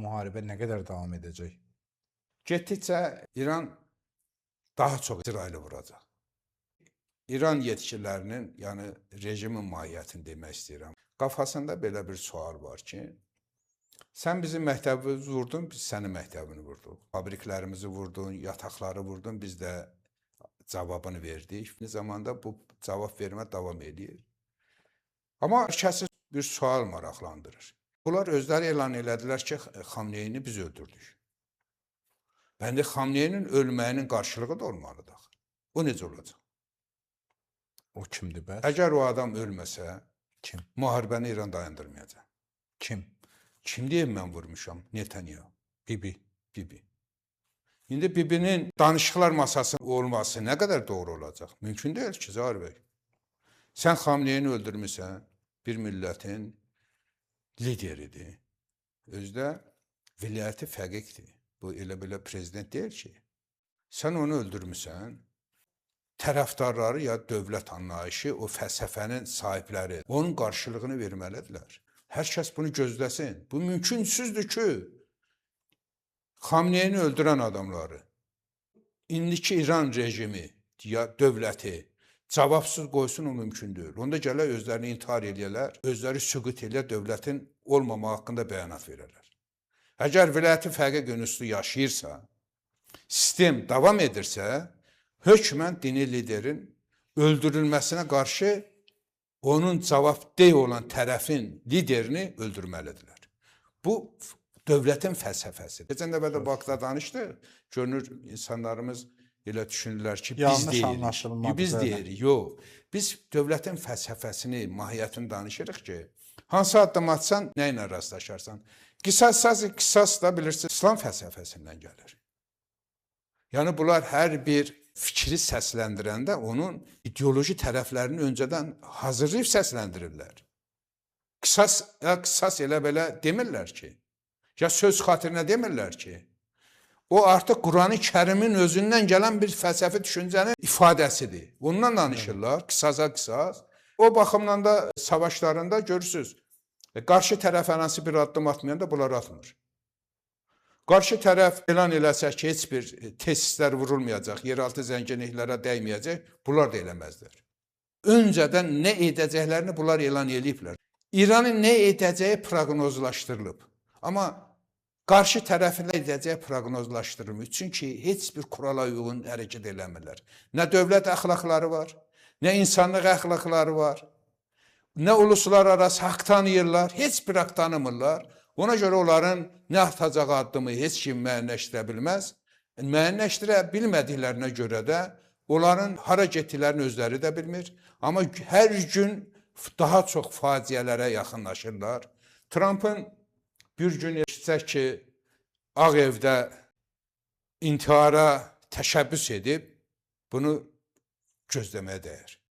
müharibə nə qədər davam edəcək? Getdikcə İran daha çox İsraili vuracaq. İran yetkililərinin, yəni rejimin mahiyyətini demək istəyirəm. Qafasında belə bir sual var ki, sən bizim məktəbimizi vurdun, biz sənin məktəbini vurduq. Fabriklərimizi vurdun, yataqları vurdun, biz də cavabını verdik. Eyni zamanda bu cavab vermə davam eləyir. Amma kəsi bir sual maraqlandırır. Bunlar özləri elan elədilər ki, Xamneyini biz öldürdük. Bəndi Xamneyinin ölməyinin qarşılığı da olmalıdır axı. O necə olacaq? O kimdir bəs? Əgər o adam ölməsə, Kim? Müharibəni İran dayandırmayacaq. Kim? Kim deyim mən vurmuşam? Netanyahu. Bibi. Bibi. İndi Bibinin danışıqlar masası olması nə qədər doğru olacaq? Mümkün deyil ki, Zahir bəy. Sən Xamneyini öldürmüsən, bir millətin lideridir. Özü də vilayəti fəqiqdir. Bu elə belə prezident deyil ki. Sən onu öldürmüsən, tərəfdarları ya dövlət anlayışı, o fəlsəfənin sahibləri onun qarşılığını verməlidirlər. Hər kəs bunu gözləsin. Bu mümkünsüzdür ki, Xamneyini öldürən adamları, indiki İran rejimi ya dövləti cavabsız qoysun, o mümkün deyil. Onda gələr özlərini intihar eləyərlər, özləri süqut eləyər, dövlətin olmamağı haqqında bəyanat verərlər. Əgər vilayəti fəqiq ünsü yaşayırsa, sistem davam edirsə, hökmən dini liderin öldürülməsinə qarşı onun cavabdeh olan tərəfin liderini öldürməlidirlər. Bu dövlətin fəlsəfəsidir. Keçən dəfə də Bakıda danışdıq. Görünür insanlarımız elə düşünürlər ki, biz Yanlış deyirik. anlaşılmadı Biz belə. deyirik. Yox. Biz dövlətin fəlsəfəsini, mahiyyətini danışırıq ki, hansı addım atsan, nə ilə rastlaşarsan. Qisas, qisas da bilirsiniz, İslam fəlsəfəsindən gəlir. Yəni bunlar hər bir fikri səsləndirəndə onun ideoloji tərəflərini öncədən hazırlayıb səsləndirirlər. Qisas, ya qisas elə belə demirlər ki, ya söz xatirinə demirlər ki, o artıq Qurani Kərimin özündən gələn bir fəlsəfi düşüncənin ifadəsidir. Ondan danışırlar, qisasa qisas. O baxımdan da savaşlarında görürsüz, qarşı tərəf hər hansı bir addım atmayanda bunlar atmır. Qarşı tərəf elan eləsə ki, heç bir tesislər vurulmayacaq, yeraltı zənginliklərə dəyməyəcək, bunlar da eləməzlər. Öncədən nə edəcəklərini bunlar elan eləyiblər. İranın nə edəcəyi proqnozlaşdırılıb. Amma qarşı tərəfin nə edəcəyi proqnozlaşdırılmır. Çünki heç bir kurala uyğun hərəkət eləmirlər. Nə dövlət əxlaqları var, nə insanlıq əxlaqları var, nə uluslararası haqq tanıyırlar, heç bir haqq tanımırlar. Ona görə onların nə atacağı addımı heç kim müəyyənləşdirə bilməz. Müəyyənləşdirə bilmədiklərinə görə də onların hara getdiklərini özləri də bilmir. Amma hər gün daha çox faciələrə yaxınlaşırlar. Trumpın bir gün eşitsək ki, Ağ Evdə intihara təşəbbüs edib, bunu gözləməyə dəyər.